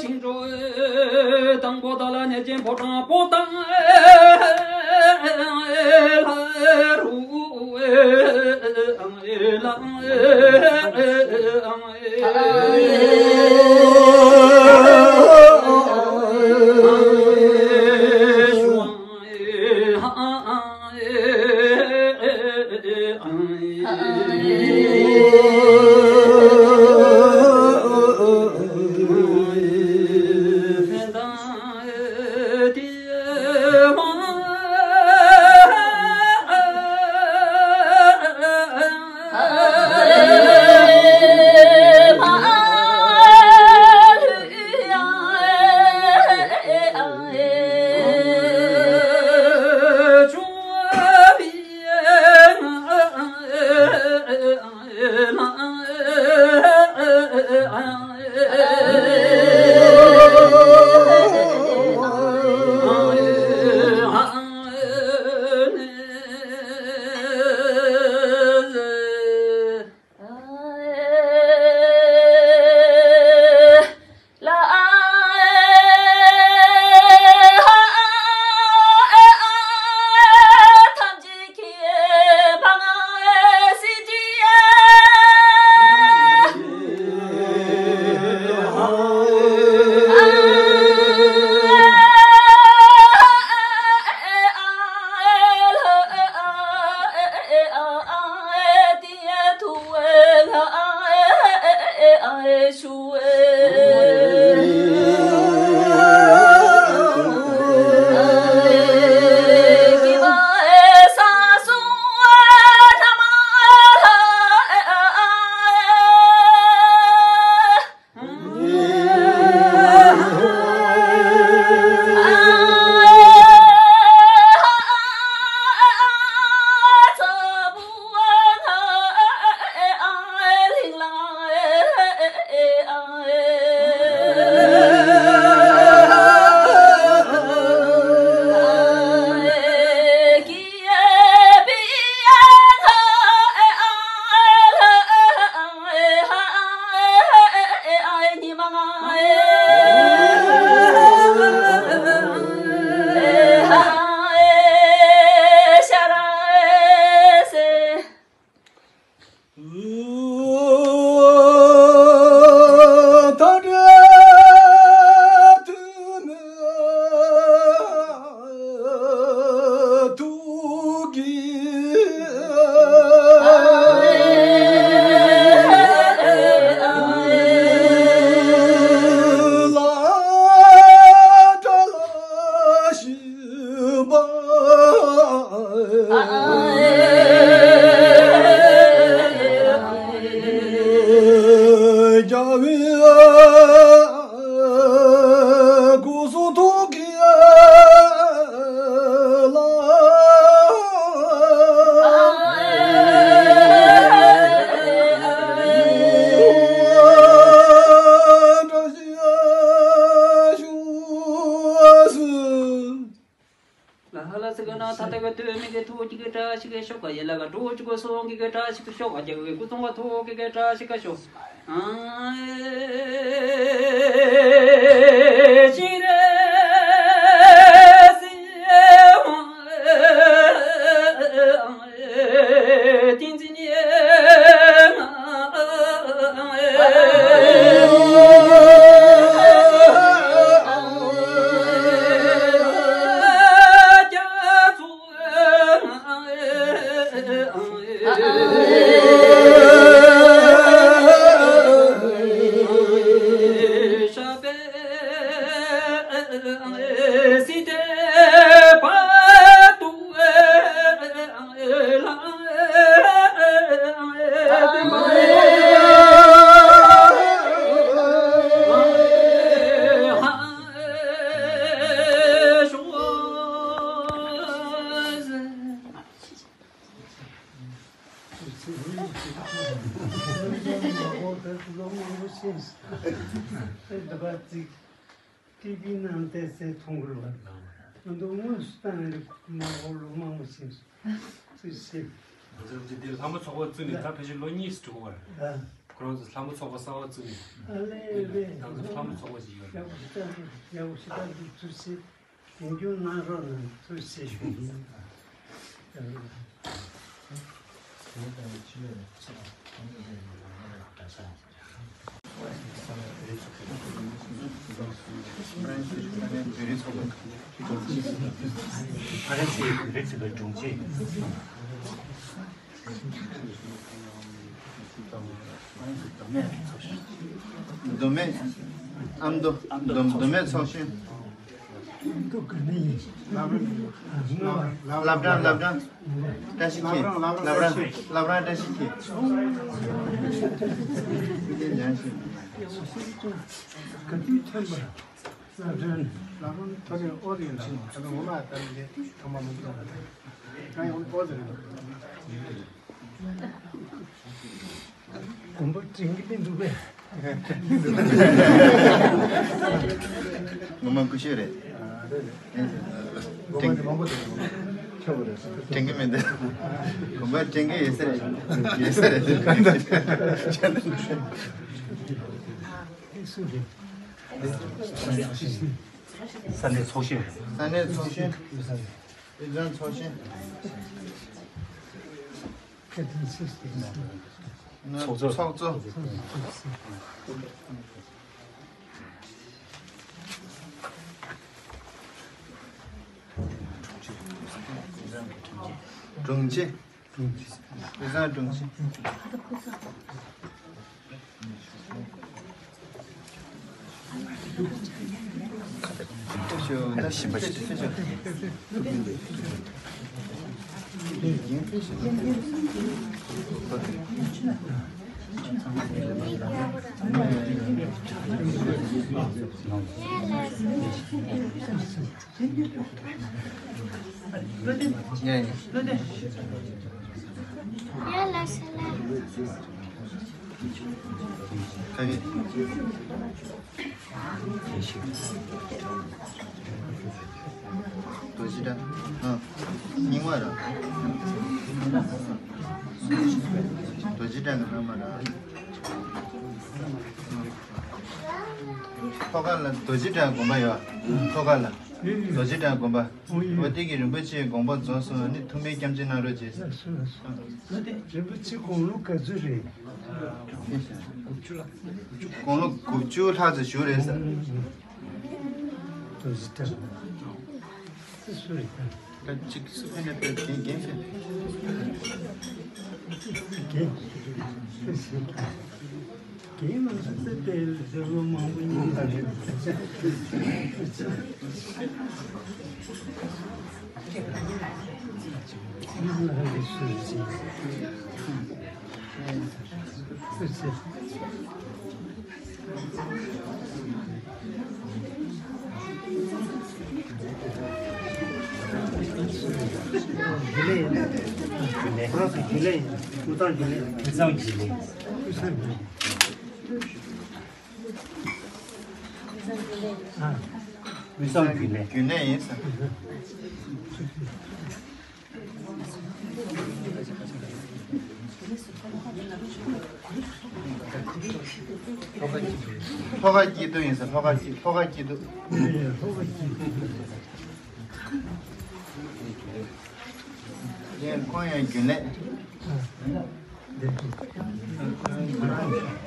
ཤིང་འབྲུ་དང་པོ་དག་ལ་གནས་ཆེན་ཕོ་བྲང་པོ་དང་། བཀྲ་ཤིས་ཤོག་ཡ་ལ་ག་འགྲོ་ཅི་གོ་སོང་གི་ག་བཀྲ་ཤིས་ཤོག་ཡ་གི་སྐུ་གསུང་བ་ཐོག་གི་ག་བཀྲ་ཤིས་ཤོག་ཏི་བི་ནང་བལྟས་ཚེ་མཐོང་གི་རེད་བ། ང་ཚོ་དངོས་སུ་བལྟས་ན་མ་གོ་ལོ་མང་པོ་ཕྱིན་སོང་། ཚུལ་ཤེས། ང་ཚོ་འདི་ལྷ་མོ་ཚོགས་པ་བཙུགས་ནས་ད་ཕལ་ཆེར་ལོ་གཉིས་སུ་འགྲོ་གི་རེད། ཁོ་རང་ཚོ་ལྷ་མོ་ཚོགས་པ་གསར་པ་བཙུགས་ནས། ཨ་ལས་རེད། ང་ཚོ་ལྷ་མོ་ཚོགས་པ་ཞིག་ཡོད་རེད། ཡག་པོ་ཞེ་དྲག་འདུག་ཚུལ་ཤེས། རྒྱུན་འཁྱོངས་གནང་རོགས་གནང་ཚུལ་ཤེས་ཞུ་གི་ཡིན། མདོ་སྨད་ཨ་མདོ་མདོ་མདོ་སྨད་ཚོགས་ཆེན། སློབ་གྲྭ་སློབ་གྲྭ་བཀྲ་ཤིས་འཁྱིལ། བཀྲ་ཤིས་འཁྱིལ། སློབ་གྲྭ་བཀྲ་ཤིས་འཁྱིལ། ག་དུས་ཐོན་པ། སློབ་གྲྭ་ནི། སློབ་གྲྭ་ཐོན་ནས་ཨོ་རི་ལ་ད་ནི་ངོ་མ་ད་ནི་ཐོན་པ་མི་འདུག་ང་ཡང་ཨོ་རི་ལ། དགོན་པ་དྲན་གྱི་མི་འདུག་པས། ངོ་མ་ཀུ་ཤུ་རེད། དྲན་གྱི་མི་འདུག་དགོན་པ་དྲན་གྱི་ཡོད་ས་རེད། ཡོད་ས་རེད། སུ་རེད། ས་གནས་ཚོགས་གཞོན། ས་གནས་ཚོགས་གཞོན། དབུས་གཙང་ཚོགས་གཞོན། ཚོགས་གཙོ། ཚོགས་གཙོ། དྲུང་ཆེ། དབུས་གཙང་དྲུང་ཆེ། རྡོ་རྗེ་བཀྲ། ཨ། རྙིང་མ་ར། རྡོ་རྗེ་བཀྲ་གི་བླ་མ་ར། ཐོག་ཁ་ལ་རྡོ་རྗེ་བཀྲ་དགོན་པ་ཡོད། ཐོག་ཁ་ལ་རྡོ་རྗེ་བཀྲ་དགོན་པ། འོ་དེ་གི་རིན་པོ་ཆེའི་དགོངས་པ་རྫོགས་སོང་ནི་ཐུགས་སྨོན་སྐྱབས་རྗེ་གནང་རོགས་བྱས། རིན་པོ་ཆེ་དགུང་ལོ་ག་ཚོད་རེད། དགུང་ལོ་དགུ་བཅུ་ལྷག་ཙམ་བཞུགས་རེད་ཟེར། རྡོ་རྗེ་བཀྲ། སུ་རེད། ད་ཅིག་སུ་ཕེབས་ན་ཕེབས། རྒན་རྒན་ཕེབས། རྒན། རྒན་ང་ཚོ་ཚེ་འདིར་ལོ་མང་པོ་ཡིན་ས་རེད། རྒྱུན་ལས་ཡིན། ཁོ་རང་ཚོ་རྒྱུན་ལས་ཡིན། དབུས་གཙང་རྒྱུན་ལས། དབུས་གཙང་རྒྱུན་ལས། དབུས་གཙང་རྒྱུན་ལས། ཨ། དབུས་གཙང་རྒྱུན་ལས། རྒྱུན་ལས་ཡིན་ས། ལྷོ་ཁ་སྐྱིད་སྡུག་ཡིན་ས། ལྷོ་ཁ་སྐྱིད། ལྷོ་ཁ་སྐྱིད་སྡུག། ཡང་ཁོང་ཡང་རྒྱུན་ལས། རྒྱལ་ཡོངས་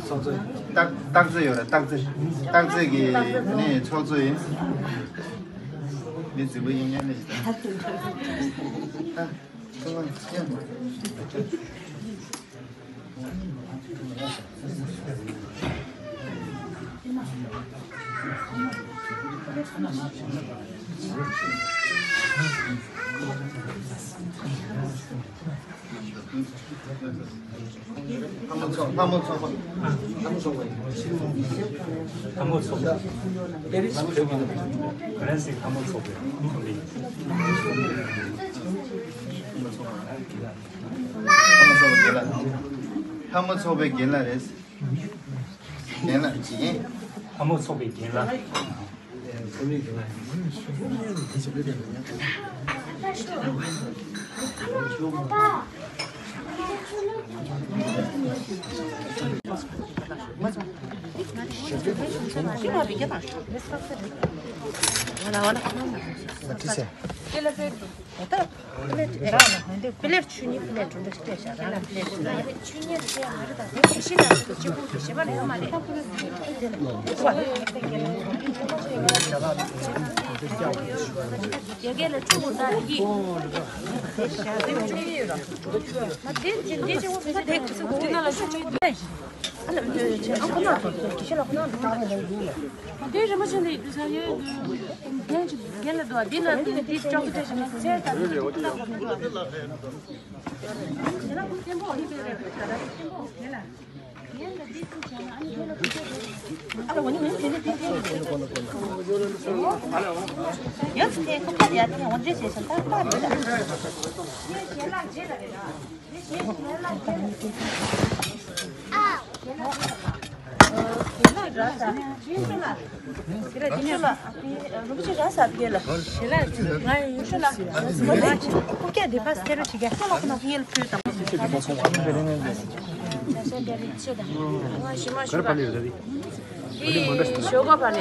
སྟག་རྩེ་ཡོད་རེད། སྟག་རྩེ། སྟག་རྩེ་གི་ནི་ཚོགས་གཙོ་ཡིན། མི་རྫིག་པོ་ཡིན་ཉན་ནི་ཞིག་ད། ལྷ་མོ་ཚོགས་པ། ལྷ་མོ་ཚོགས་པ། ལྷ་མོ་ཚོགས་པ། ཧྥ་རན་སིའི་ལྷ་མོ་ཚོགས་པའི་ཁོངས་མི་ཡིན། ལྷ་མོ་ཚོགས་པའི་རྒན་ལགས། ལྷ་མོ་ཚོགས་པའི་རྒན་ལགས་རེད། རྒན་ལགས་ཅིག་ཡིན། ལྷ་མོ་ཚོགས་པའི་རྒན་ལགས། པི་ལེར་ཆུ་གཉིས། པི་ལེར་གྲུ་འདྲ་ཞིག་སྤྲད་བཞག་ལ། པི་ལེར་ཆུ་གཉིས་རེད། ང་རེ་ད་དེ་གཞི་ལ་ཆུ་གཅིག་པུ་གཞི་མ་ལ་ཡོད་མ་རེད། རྒྱ་སྐད་ལ་ཆུ་བོ་ད་ཡིག་དེ་བཞག་དེ་ཆུ་གཉིས་ཡོད་ར། མ་དེ་དེ་དེ་ཆུ་བོ་དེ་ན་ལ་ཆུ་གཉིས་རེད། ཨ་ལ་ཁོ་ན་ཁོ་ན་ཁྱི་ཤ་ལ་ཁོ་ན་འདུག་ད་ཁོ་ན་འདུག་ལ། དེ་རིན་པོ་ཆེ་འདི་དུས་ཚོད་ཡོད་འདུག་རྒན་ཅིག་རྒན་ལ་འདུག་འདི་ན་འདི་ཅོག་ཙེ་བྱས་ན་ཚེ་ད་འདི་ད་ཁོ་འདུག་ལ། ཨ་ལ་འོ་ནི་ངས་དེ་ནས་དེ་དེ་ཡོད་ཚེ་ཁོ་ཁ་ཡ་དེ་འོ་འདྲེ་བྱས་ཤིང་ད་ད་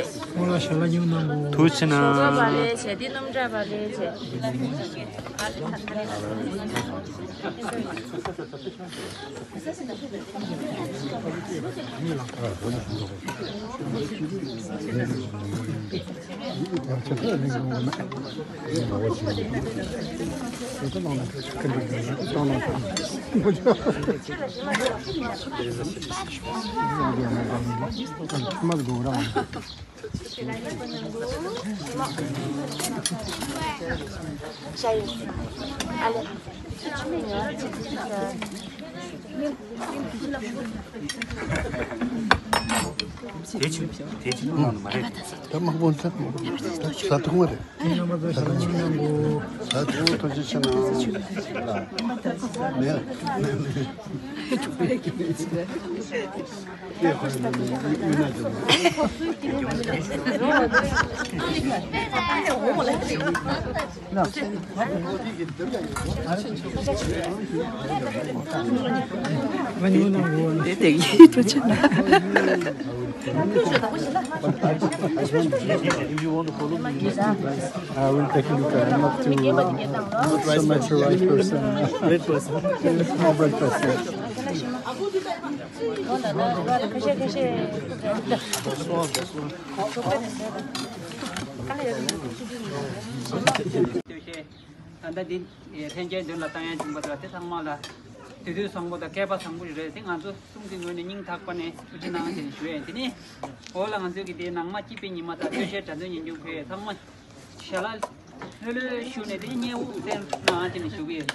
འདི་ད། ཐུགས་ཆེ་གནང་། དེ་ཆུ་དེ་ཆུ་ནང་མ་རེད། ད་དམག་དཔོན་ཚ་ས་ཐུང་བ་རེད། ས་ཐུང་ཐུང་ཆུ་ཆུ་ནང་ལ་མེད། I will take a look. I'm not too, uh, not so much a right person. Red person. Small breakfast, yeah. ད་ལྟ་འདི་ལྷན་རྒྱས་མདུན་ལ་བཏང་ཡ་བྱུང་བ་དེ་ཚང་མ་ལ། དུས་དུས་བཟང་པོ་དང་སྐལ་པ་བཟང་པོ་ཞིག་རེད་དེ། ང་ཚོ་གསུམ་གྱི་ངོས་ནས་སྙིང་ཐག་པ་ནས་ཐུགས་རྗེ་གནང་ཞེས་ཞུ་ཡས། དེ་ནས་འོ་ལ་ང་ཚོའི་གི་དེའི་ནང་མ་སྐྱིད་པའི་ཉི་མ་དང་སྟོད་གཞས་འགྲན་བསྡུར་ཉིན་རྒྱུན་ཕུལ་ཡས་ཚང་མ་ཞལ་ལག་ལྷོད་ལྷོད་ཞུ་ནས་དེ་ནས་མཉེས་པོ་བསྟན་གནང་ཞེས་ཞུ་གི་ཡོད།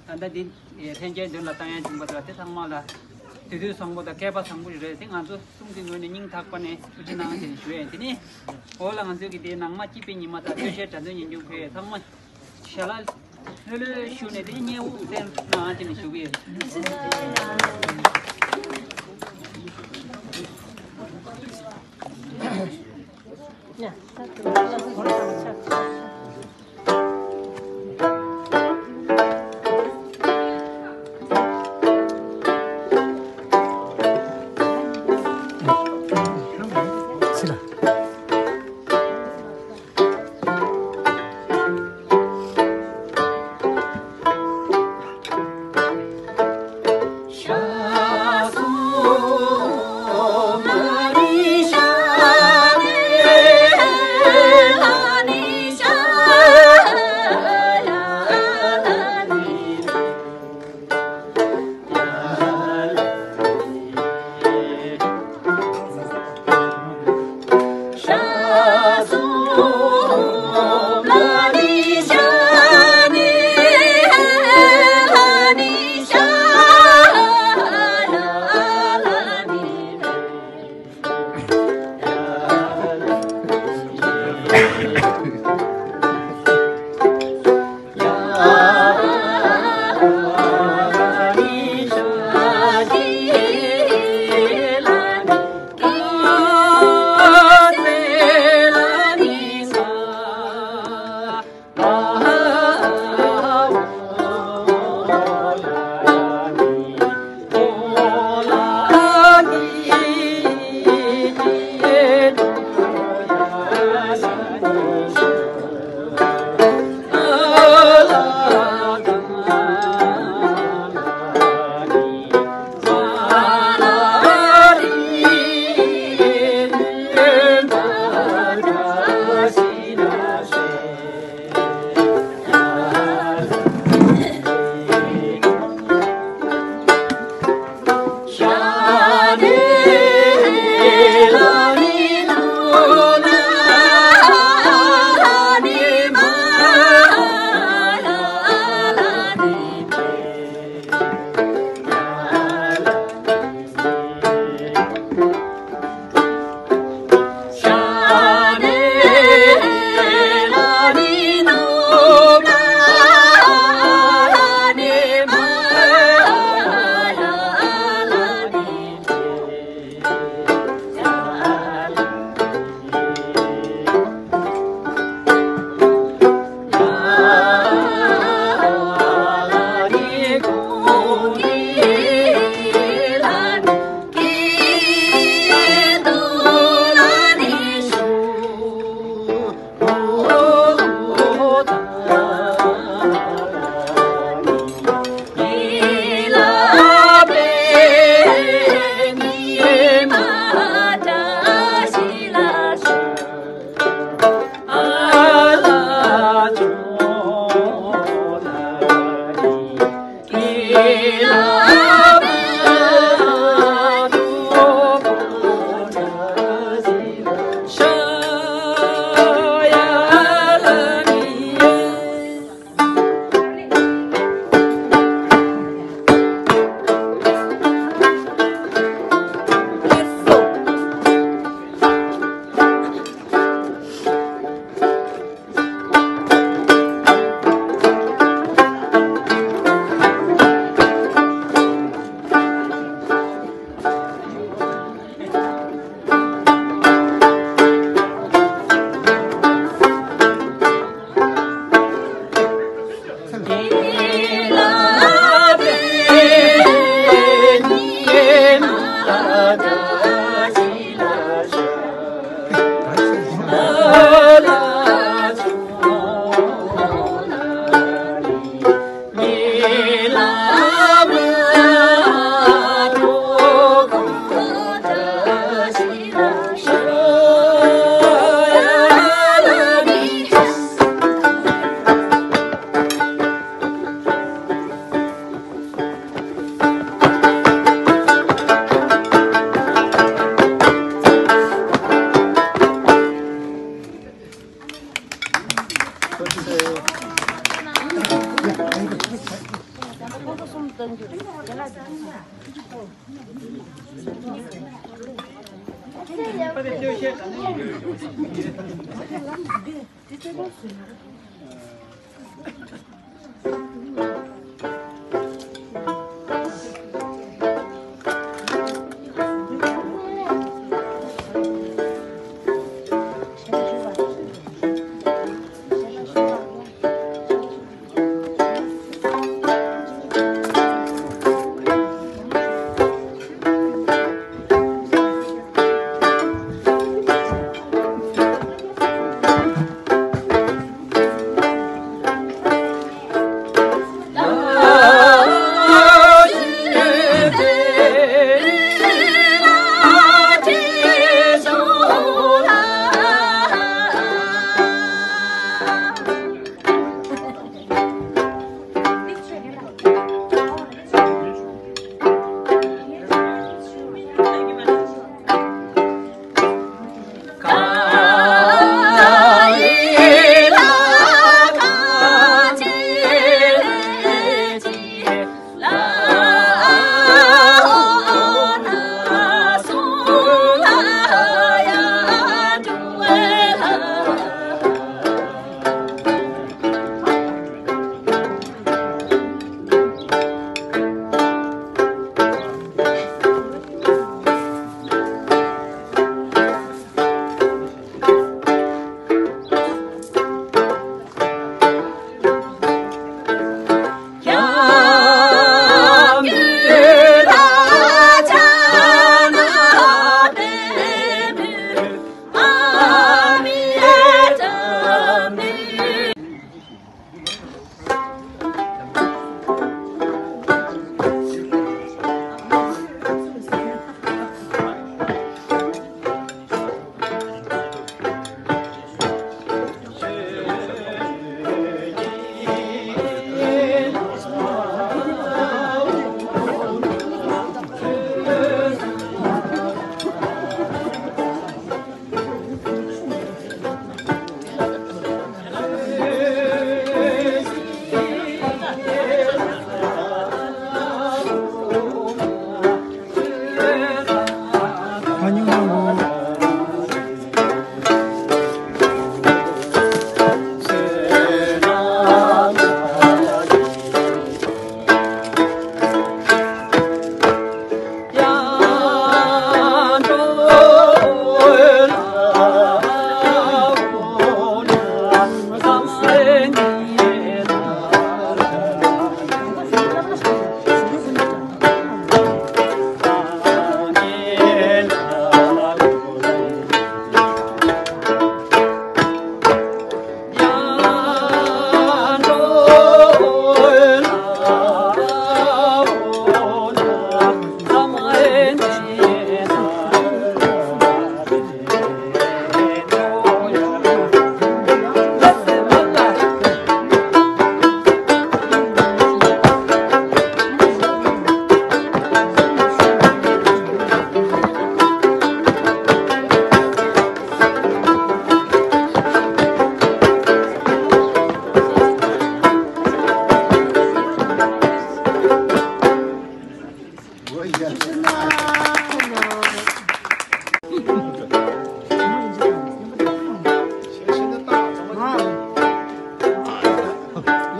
ད་ལྟ་འདི་ལྷན་རྒྱས་མདུན་ལ་བཏང་ཡ་བྱུང་བ་དང་དེ་ཚང་མ་ལ་དུས་ཚོད་བཟང་པོ་དང་སྐལ་པ་བཟང་པོ་ཞིག་རེད། དེ་ང་ཚོ་གསུམ་གྱི་ངོས་ནས་སྙིང་ཐག་པ་ནས་ཐུགས་རྗེ་གནང་ཞེས་ཞུ་ཡས། དེ་ནས་འོ་ལ་ང་ཚོའི་གི་དེ་ནང་མ་སྐྱིད་པའི་ཉི་མ་དང་སྟོད་གཞས་དྲ་འདོན་ཉིན་རྒྱུན་ཕེབས་ཚང་མ་ཞལ་ལ་ལྷོད་ལྷོད་ཞུ་ནས་དེ་སྙན་དབུགས་བསྟན་གནང་ཞེས་ཞུ་གི་ཡོད།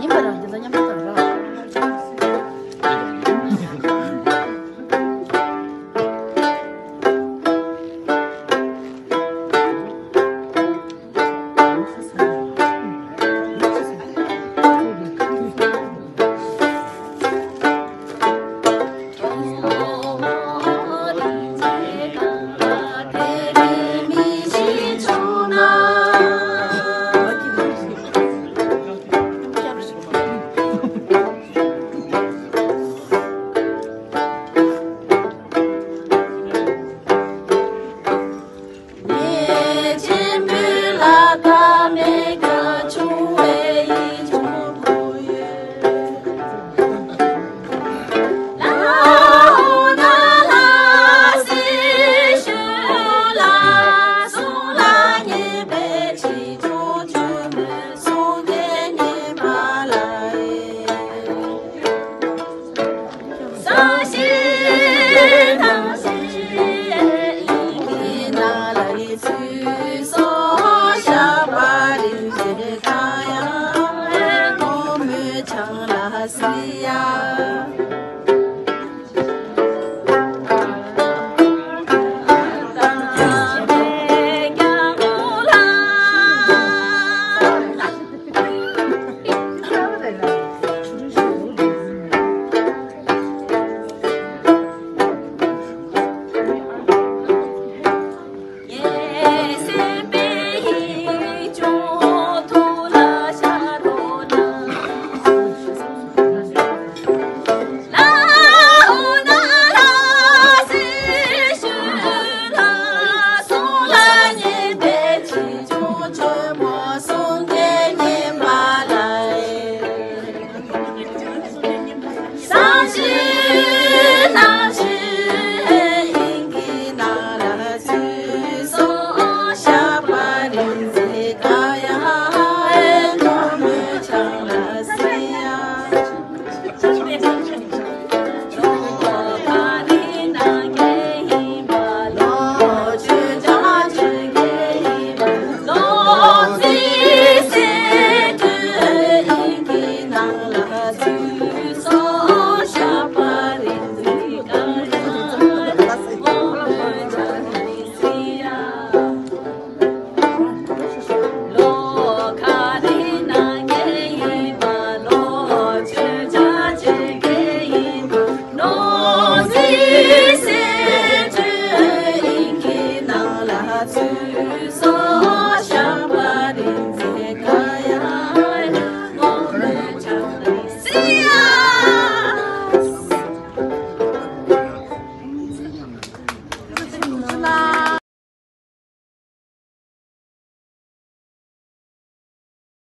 ཡིན་པ་རང་འདི་ལ་མཉམ་དུ་བཏང་ར།